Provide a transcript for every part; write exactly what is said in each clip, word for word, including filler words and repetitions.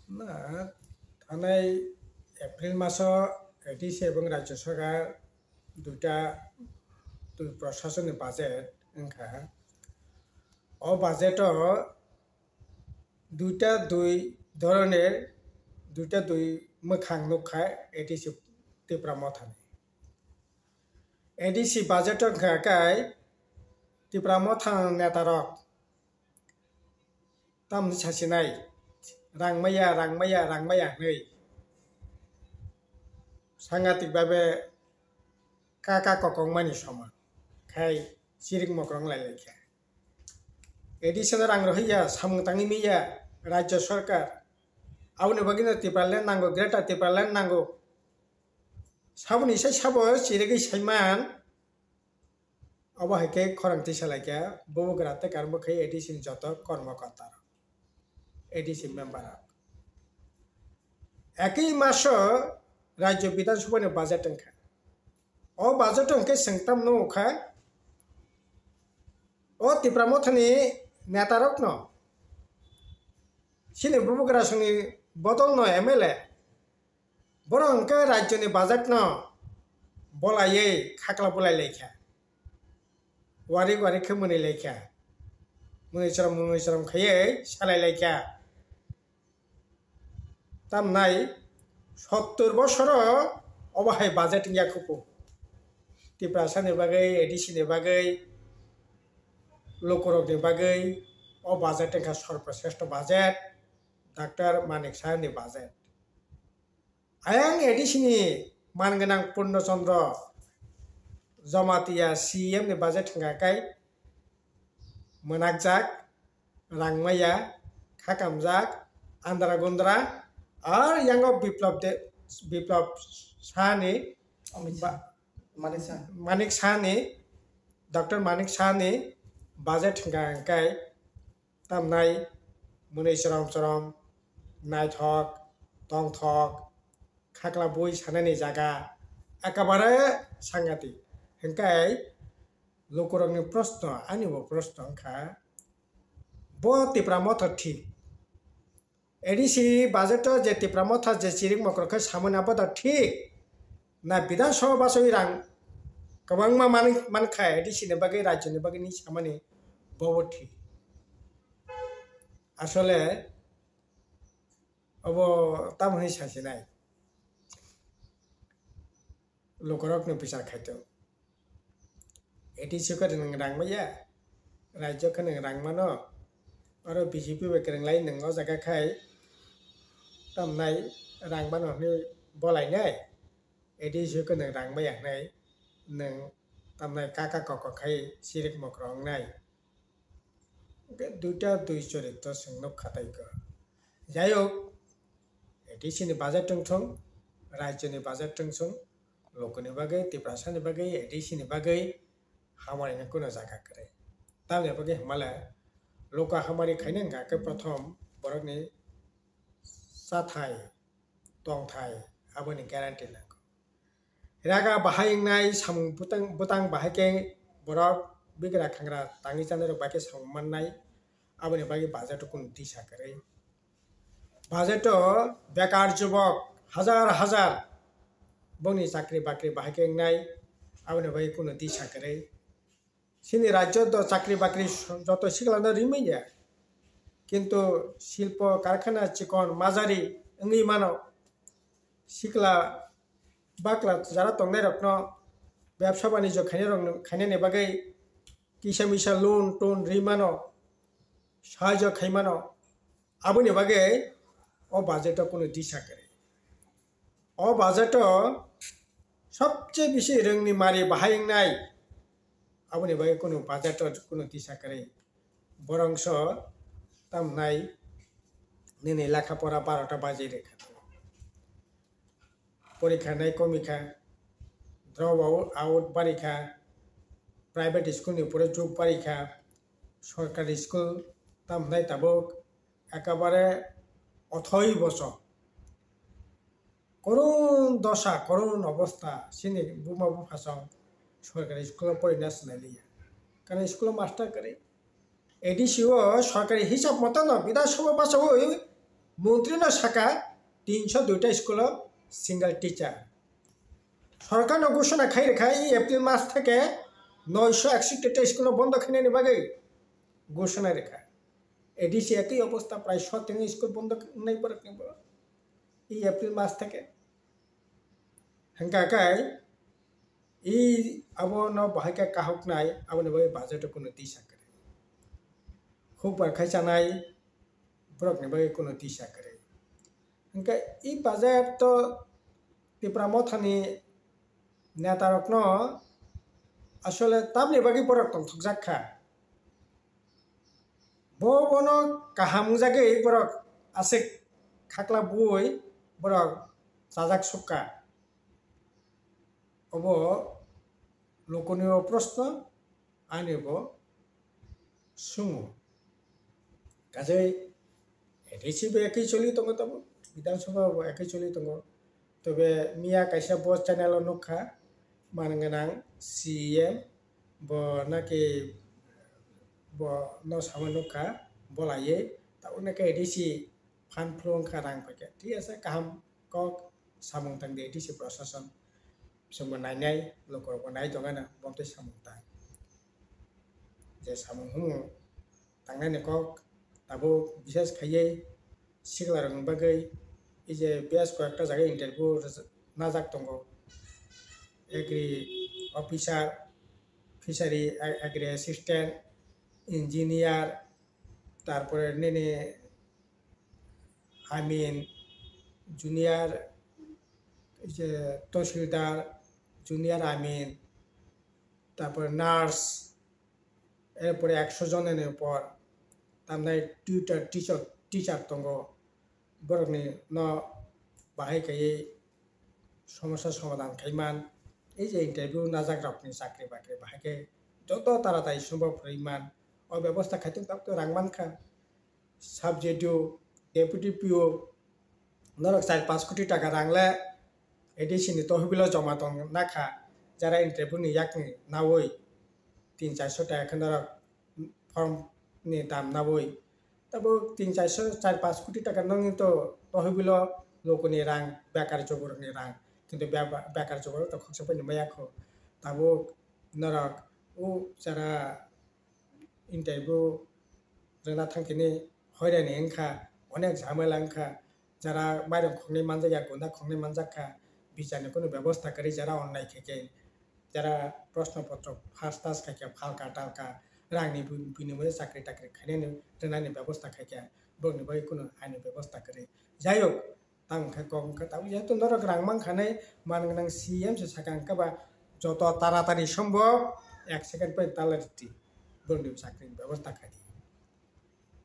Na, thanai April maso A D C ebong Rajya Sarkar duita twi prasasoni budget wngkha. O budget o duita dui dhoroner, duita dui mwkhang nukha A D C Tipra Mothani. A D C budget wngkha kai Tipra Motha netarok tamni sasinai, rang maya, rang maya, rang maya hwnwi sangatik babe kaka kokong mani soman khai chirik mokrong lai laikha. A D C no rang rohorya, samung tangwi miya Rajya Sarkar. Aboni bagwino Tipraland nango, Greater Tipraland nango. Saboni sai sabo chirigwi saiman. Obo hai khe khorang tisa lai kha, bubagra tei karmo khai A D C ni joto kormokorta rok, A D C member rok. Ekwi maso Rajya Bidhan Sabha ni budget wngkha. O budget wngkhe chwng tamno wngkha, o Tipra Mothani neta rokno, chini bubagra songni bodolno M L A, borok hwnkhe rajyoni budget no bolaiwi khakla bolai laikha. Warik warik khe mwnwi laikha. Mwnwi chwram mwnwi chwram khaiwi salai laikha. Tamnai sottor bosoro obo hai budget wngya khupu. Tiprasani bagwi, A D C ni bagwi, lukurokni bagwi o budget wngkha sorbo sreshto budget, Doctor Manik Saha ni budget. Ayang A D C ni man gwnang Purno Chandra Jamatia C E M ni budget wngkha kai mwnakjak, rang maya, kha kamjak, andra gundra, ar yango Biplab De-, Biplab Saha ni Amit Shah. Ba-, Manik Shah. Manik Saha ni, Doctor Manik Saha ni budget wngkha kai tamnai mwnwi chwram chwram, naithok, tongthok, khakla bui sanani jaga ekabare sangatik. Hwnkhe lukurokni proshno, ani bo proshno wngkha, bo Tipra Motha thik? A D C budget o je Tipra Motha je chirik mokrok khe samani abo da thik? Na Bidhan Sabha bachawi rang kwbangma man, mankha A D C ni bagwi, rajyoni bagwi ni samani bobo thik? Asole obo tamo hwnwi sasinai? Lukurokno bichar khaito. A D C khe nwng rang maya, rajyo khe nwng rang mano, oro B J P bai kwrwng lai nwng o jaga khai tamnai rang mano hwnwi bolainai, A D C khe nwng rang maya hwnwi nwng tamnai kaka koko khai chirik mokro wngnai. Hwnkhe duita dui choritro chwng nuk khatai kha. Jai hok, A D C ni budget wng thung, rajyo ni budget wng thung, lokoni bagwi, Tiprasa ni bagwi, A D C ni bagwi hamari ni kuno jaga kwrwi. Tamni bagwi hwnmale loka hamari khaina hwnkha khe prothom borokni chathai, tongthai aboni guarantee nango. Raga bahai wngnai samung bwtang, bwtang bahai khe borok bigra khangra tangwi chanai rok bai khe samung mannai, aboni bagwi budget o kunu disa kwrwi. Budget o bekar jubok hajar hajar bongni chakri bakri bahai khe wngnai, aboni bagwi kunu disa kwrwi. Chini rajyo do chakri bakri joto siklano rimanya, kintu silpo karkhana chikon majari wngwi mano. Sikla bakla jara tongnai rokno bebsa banijyo khainai rokno, khainani bagwi kisa misa loan ton ri mano, sahajyo khai mano. Aboni bagwi o budget o kunu disa kwrwi. O budget o sobse bisi rwngni mari bahai wngnai, aboni bagwi kunu budget o kunu disa kwrwi. Borongso tamnai nini lekha pora barota baji rwkha. Porikha nai komikha, drop out, out barikha, private school ni pore jug barikha, sorkari school tamnai tabuk ekabare othoi boso. Korun dosa, korun obostha, chini buma bupha song sorkari school o porina sinai liya. Kana school o master kwrwi. A D C o sorkari hisab moto no Bidhan Sabha bachawi Montri no saka tinso duita school o single teacher. Sorkar no ghoshona khai rikha, i April mas theke noisho eksotti ta school no bondo khainani bagwi ghoshona rikha. A D C ekoi obostha, prai soteng school bondo wngnai borok ni bo. I April mas theke. Hwnkha khe i abo no bahai khe kahoknai, aboni bagwi budget o kunu tisa kwrwi. Hukbar khai chanai borok ni bagwi kunu tisa kwrwi. Hwnkhe i budget to Tipra Motha ni neta rok no asole tamni bagwi borok tongthokjak kha. Bo bono kaham wngjagwi borok aswk khakla bui borok chajak sukha. Obo lokoni o proshno, ani bo sungo. Kajai A D C bo ekoi choli tongo tamo, Bidhan Sabha bo ekoi choli tongo. Tobe miya kaisa bo channel o nukha, man gwnang C E M, bo naki bo no sama nukha, bolaiwi, tabuk naki A D C phan phlu wngkha rang paikha. Thik ase, kaham kok samung tang di A D C prosason. Chwngbo nainai, lukurokbo nai tongna, bo tei samung tang. Je samung humo tangnani kok tabuk bishes khaiwi siklarokni bagwi, ei je bes koyekta jaga interview najak tongo, agri officer, fishery, agri assistant, engineer, tarpore nini amin, junior, ei je tahsildar, junior amin, tarpore nurse, erpore ekso jonani upor tamnai tutor, teacher, teacher tongo. Borokni no bahai khaiwi somosa somadhan khaiman. Ei je interview najak rokni chakri bakri bahai khe joto taratari sombhob rwui man. O bebosta khai tong tabuk rang mankha. Sub J D O, deputy P O, norok char panch koti taka rang le A D C ni tohibilo joma tong nakha, jara interview ni yakni nawi tin charso taka khe norok form ni dam nawi. Tabuk tin charso, char panch koti taka nokni to tohibilo lokoni rang, bekar joborokni rang, kintu be-, bekar joborok to khoksa bai ni maya kho. Tabuk norok o jara interview rwna thangkhe ni hoirani wngkha, onek jhamela wngkha, jara mairung khoknwi manjakya, gunda khoknwi manjakha, bicharni kunu bebosta kwrwi, jara onnai khaikhe, jara proshno potro phas tas khaikhe, phalka talka, rangni bi-, binimoyo chakri takri khainani rwnani bebosta khaikhe, borokni bagwi kunu aini bebosta kwrwi. Jai hok, tamo khe kok wngkha, tabuk jehetu norok rang mankha nai, man gwnang C M se sakha, wngkha ba joto taratari sombhob ek second pai tala rwdi, borokni chakrini bebosta khaidi.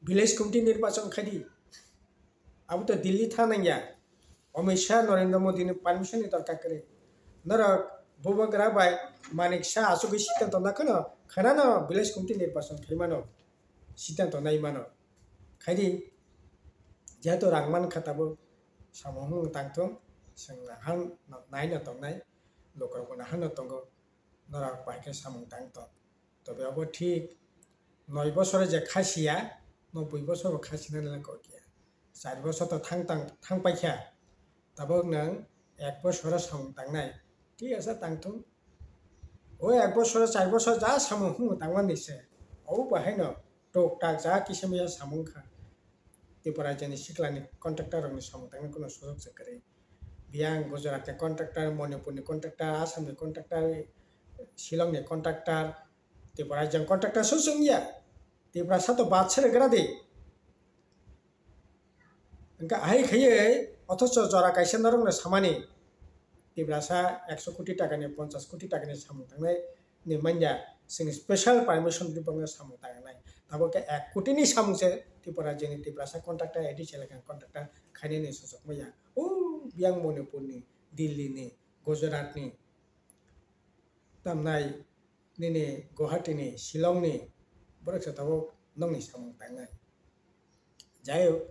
Village committee nirbachon khaidi, abo to Delhi thang nangya, Amit Shah, Narendra Modi ni permission ni dorkar kwrwi. Norok Bubagra bai Manik Shah achugwi siddhanto nakhwno, khwnano village committee nirbachon khaimano, siddhanto naimano. Khaidi, jehetu rang mankha tabuk, samung hwnwi tangthung, chwng nahang naino tongnai, lukurokbo naharno tongo, norok bai khe samung tang tong. Tobe obo thik, noi bosoro je khasiya, noboi bosoro bo khasinani le kokya. Char bosor to thang tang, thang paikha, tabuk nwng ek bosoro samung tangnai, thik asa tangthung. O ek bosoro, char bosor ja samung hwnwi tangmani se, obo bahaino tok tak ja kisa misa samung kha. Tripura jani siklani contractor rokni samung tangna kunu sujok se kwrwi. Biyang Gujarat ni contractor, Manipur ni contractor, Assam ni contractor, Shillong ni contractor, Tripura jang contractor sujok wngya. Tripura sa to bad sere gra di. Hwnkhe ahai khaiwi othocho jora kaisa norokno samani, Tiprasa ekso koti takani, ponchas koti takani samung tangnai ni manya, chwng special permission rwui bangno samung tangnai. Tabuk khe ek koti ni samung se Tripura jeni Tiprasa contractor, A D C elakani contractor khainani sojokmaya. O biyang Manipur ni, Delhi ni, Gujarat ni, tamnai nini Guwahati ni, Shillong ni, borok se tabuk nokni samung tangnai. Jai hok,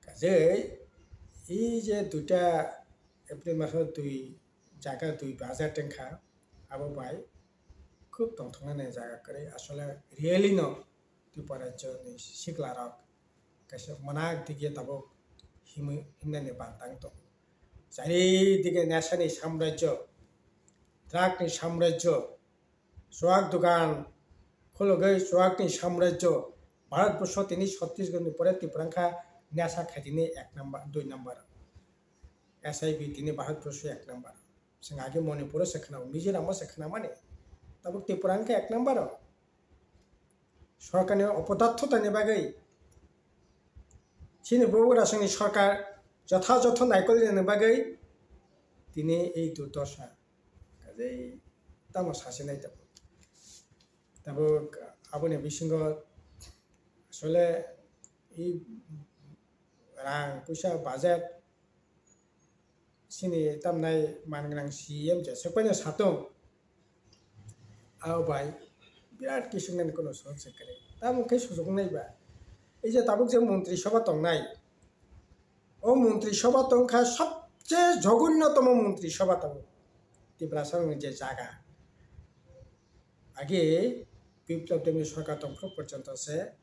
kajei, ei je duita April maso dui jaga dui bajar tengkha, abo bai khub tongthoknani jaga kwrwi. Asole really no Tripura rajyo ni sikla rok kaisa mwnakdigi tabuk himwi, himnani bantang tongo. Charidigi nesani samrajyo, drugni samrajyo, chuwak dogan khulugwi chuwakni samrajyo, Bharatborsho tini Chhattisgarhni pore Tripura wngkha nesa khaitini ek number, dui number. S I B tini Bharatborsho ek number. Chwng age Manipuro se khwnao, Mizoramo se khwnamani. Tabuk Tripura wngkha ek number o. Sorkarni opodathotani bagwi, chini bubagrasongni sorkar jotha jotho naikolnani bagwi tini ei durdosa. Kaje tamo sasinai tabuk. Tabuk aboni bisingo asole i rang puisa budget sini tamnai man gwnang C M je sepaino satung. Ao bai birat kising nani kono sojak se kwrwi. Tamo khe sujok nai ba. Ei je tabuk je montri sabha tongnai. O montri sabha tongkha sobche jogonnotomo montri sabha tongo. Tiprasa ni je jaga. Age Biplab Debni sorkar tongphuru porjonto se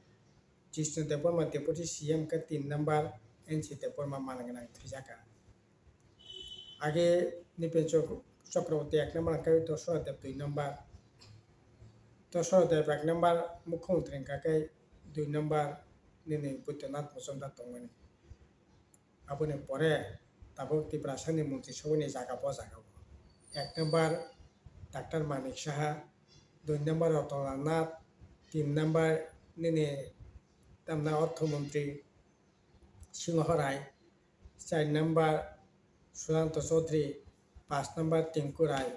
Jishnu Debbarma Deputy C M khe tin number, N C Debbarma man gwnang thwijaka. Age Nipen Chok-, Chakraborty ek number hwnkhe Dosra Deb dui number. Dosra Deb ek number mukhyamantri hwnkha khe dui number nini Buddhanath Mujumdar tongmani. Aboni pore tabuk Tiprasani montri sabhani jaga bo jaga o. Ek number Doctor Manik Saha, dui number Ratan Lal Nath, tin number nini tamna ortho montri Singho Rai, char number Sushanta Chaudhary, panch number Tinku Rai,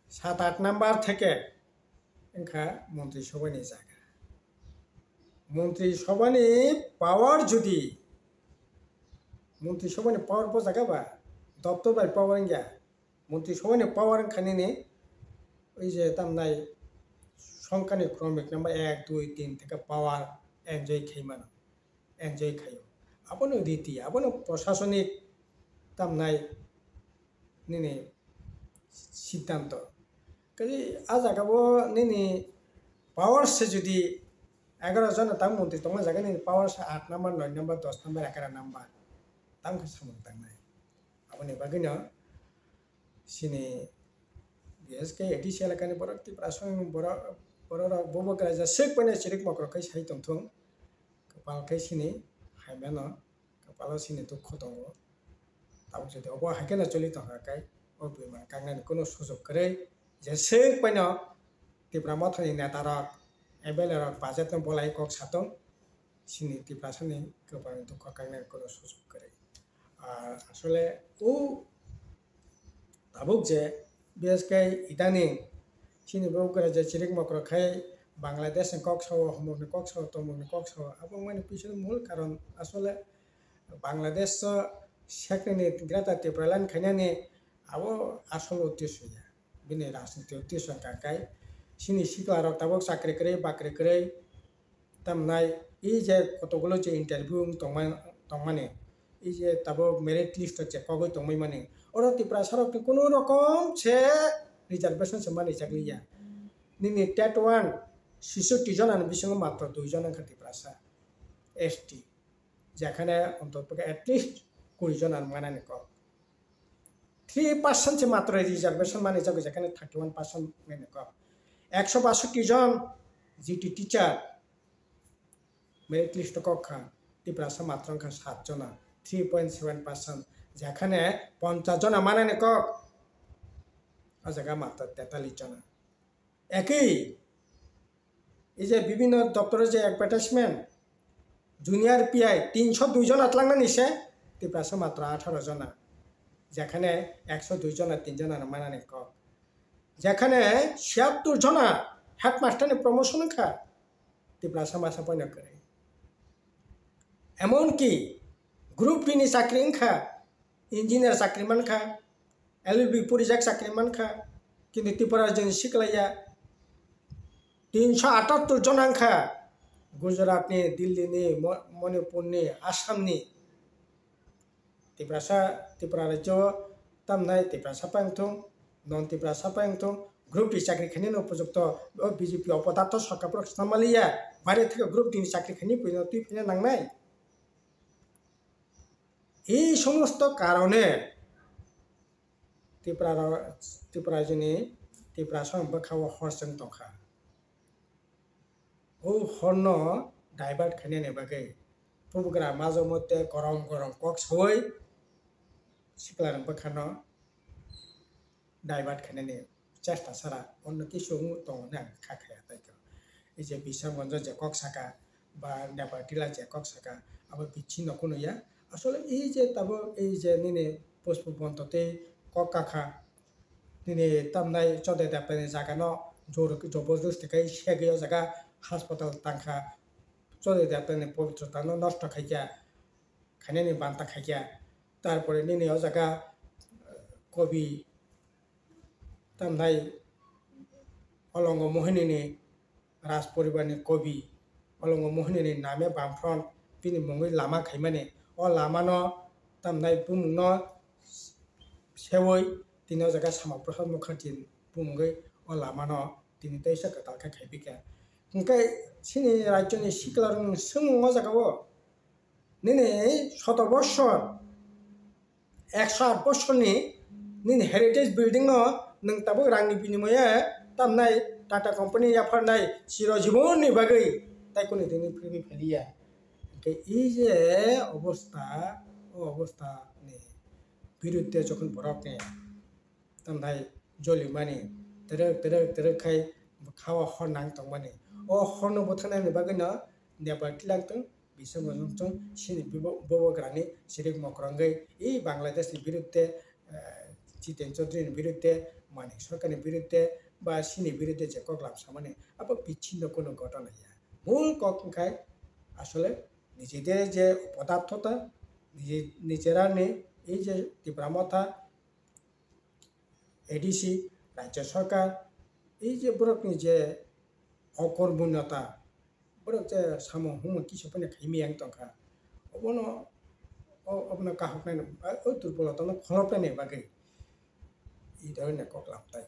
sat aat number theke wngkha montri sabhani jaga. Montri sabhani power jodi, montri sabhani power bo jaga ba, doptor bai power wngya. Montri sabhani power wngkha nini oi je tamnai songkhani kromik number ek, dui, tin theke power enjoy khai mano, enjoy khaio. Abono riti, abono prosasonik tamnai nini siddhanto. Kaje a jaga o nini power se jodi egaroh jona tang montri tongma jaga nini power se aat number, noi number, dos number, egaroh number tang khe samung tangnai. Aboni bagwino chini B S K A D C elakani borok, Tiprasani borok, borok rok bubagra jeswk poino chirik mokrok khe sai tongthung, kwpal khe chini haimano, kwpalo chini dukho tongo. Tabuk jodi obo hai kheno choli tongkha khe o bwrwi mani kaknani kunu sujok kwrwi, jeswk poino Tipra Mothani netarok, M L A rok budget no bolai kok satong, chini Tiprasani kwpalni dukho kaknani kunu sujok kwrwi. Ah, asole o tabuk je B S K idani chini bubagra je chirik mokrok khai Bangladesh ni kok sao, homokni kok sao, tomokni kok sao, abo wngmani pichini mul karon asole Bangladesh o seknini Greater Tipraland khainani abo asol uddesho ya. Bini rajniti uddesho wngkha khe chini sikla rok tabuk chakri kwrwi bakri kwrwi tamnai, ei je kotogulo je interview wng tongma-, tongmani, ei je tabuk merit list o je kogwi tongmani, oro Tiprasa rokni kunu rokom se reservation se manwi chakliya. Nini tet one sisoti jona ni bisingo matro dui jona wngkha Tiprasa S T. Jekhane ontotpokhe at least kuri jona manani kok. Three percent se matro reservation mani jago, jekhane thirty one percent mani kok. Ekso basoti jon G T teacher merit list o kok kha, Tiprasa matro wngkha sat jona, three point seven percent. Jekhane ponchas jona manani kok, o jaga matro tetalis jona. Ekhi, ei je bibhinno doptoro je advertisement, junior P I tinsho dui jona tlangnani se, Tiprasa matro atharo jona, jekhane ekso dui jona tin jona no manani kok, jekhane siyattor jona headmaster ni promotion wngkha, Tiprasa masa poino kwrwi. Emonki group D ni chakri wngkha, engineer chakri mankha, L L B purijak chakri mankha, kintu Tripura rajyoni siklaiya tinsho atattor jona wngkha, Gujaratni, Dillini, Mo-, Manipurni, Assamni. Tiprasa, Tripura rajyo tamnai Tiprasa pai wngthung, non Tiprasa pai wngthung, group D chakri khainani upojukto, o B J P opodato sorkar borok swnam maliya, baire theke group D ni chakri khainani puino twi phaina nangnai. Ei somosto karone Tripura, Tripura jini, Tripura song bwkha o hor chwng tongkha. O horno divert khainani bagwi bubagra majo mote korom korom kok sawi siklarok bwkhano divert khainani chesta sara onno kisu wng tongo hwnwi ang kha khaya tei khe. Ei je Bisramganjo je kok saka ba Nepal tila je kok saka abo bichino kunu ya. Asole ei je tabuk ei je nini pushpa bonto tei kok kakha nini tamnai chodai daptaini jagano jor joborjosti khai segwi o jaga haspatal tangkha. Chodai daptaini pobitrotano nosto khaikha, khainani banta khaikha. Tarpore nini o jaga kobi tamnai Olongo Mohinini Raj poribarni kobi Olongo Mohinini name Bamfront bini mungwi lama khaimani. O lamano tamnai bumungno sewi tini o jaga Sama Prasad Mukherjee bumungwi o lamano tini teisa kwtal khe khaipikha. Hwnkhe chini rajyoni siklarokni swngmung o jaga o nini soto bossor, ekso aat bosorni nini heritage building no nwng tabuk rangni binimoye tamnai Tata company yapharnai chirojibonni bagwi tai kunu tini phirwi pheliya. Hwnkhe ei je obostha, o obosthani birudde jokhon borokni tamnai jolimani twrwk twrwk twrwk khai bwkha o hor nang tongmani. O horno bwtharnani bagwino Nepal tlang tong, Biswangajong tong, chini bubagrani sirik mokrongwi i Bangladeshni birudde, eh, Jiten Chaudharyni birudde, Manik Sarkarni birudde ba chini birudde je koklam samani abo bichino kunu ghotona ya. Mul kok wngkhai asole nijede je opodapthota, nije-, nijerani ei je Tipra Motha, A D C, Rajya Sarkar, ei je borokni je okormonyota, borok je samung humung kisa phano khaimaya wng tongkha, obono, o-, obono kahoknai, o durbolotano kholopnani bagwi ei dhoroner koklam tai.